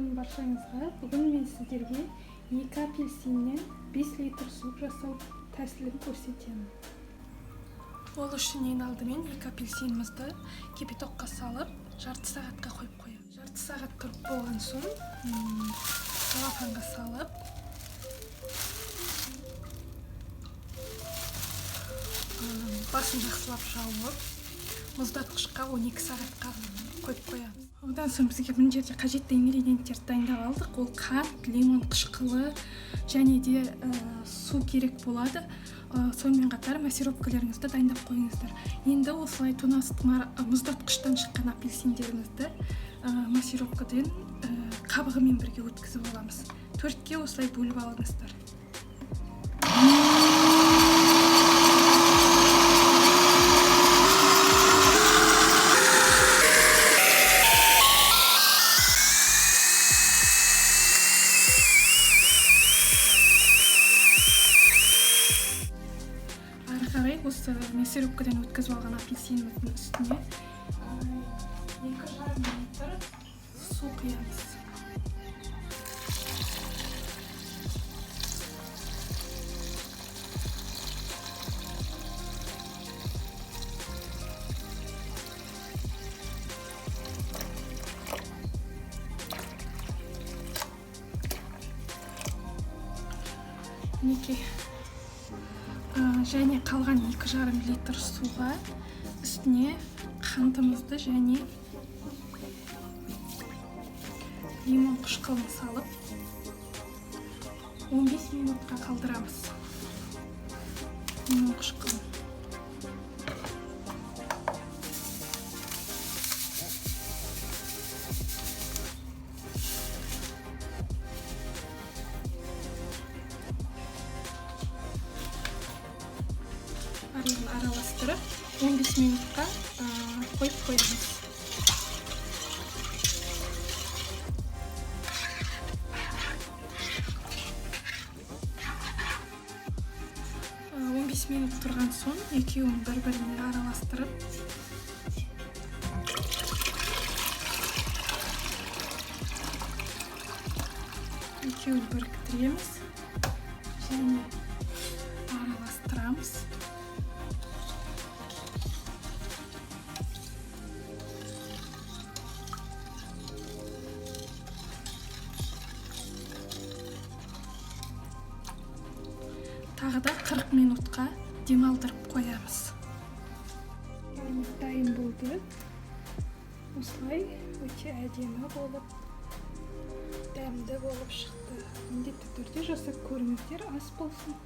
Күн баршаңызға! Бүгін мен сіздерге 2 апельсиннен 5 литр сок жасау тәсілін көрсетемін. Ол үшін ең алдымен 2 апельсинімізді кипятокқа салып, жарты сағатқа қойып қоямыз. Жарты сағат тұрып болған соң, целлофанға салып, басын жақсылап жауып, мұздатқышқа 12 сағатқа қойып қоямыз. Одан соң бізге мына жерде қажетті ингредиенттерді дайындап алдық. Ол қант, лимон қышқылы және де су керек болады. Сонымен қатар массировкаларыңызды дайындап қойыңыздар. Енді осылай мұздатқыштан шыққан апельсиндерімізді массировкадан қабығымен бірге өткізіп аламыз. 4-ке осылай бөліп алыңыздар. Ары қарай осы мясорубкадан өткізіп алған апельсиніміздің үстіне 2,5 литр су құямыз. Мінекей. Және қалған 2,5 литр суға үстіне қантымызды және лимон қышқылын салып 15 минутқа қалдырамыз. Лимон қышқылын. Барлығын араластырып 15 минутқа қойып қоямыз. 15 минут тұрған соң екеуін бір-біріне араластырып, екеуін біріктіреміз және араластырамыз. Тағы да 40 минутқа демалдырып қоямыз. Барлығы дайын болды. Осылай өте әдемі болып, дәмді болып шықты. Міндетті түрде жасап көріңіздер, ас болсын.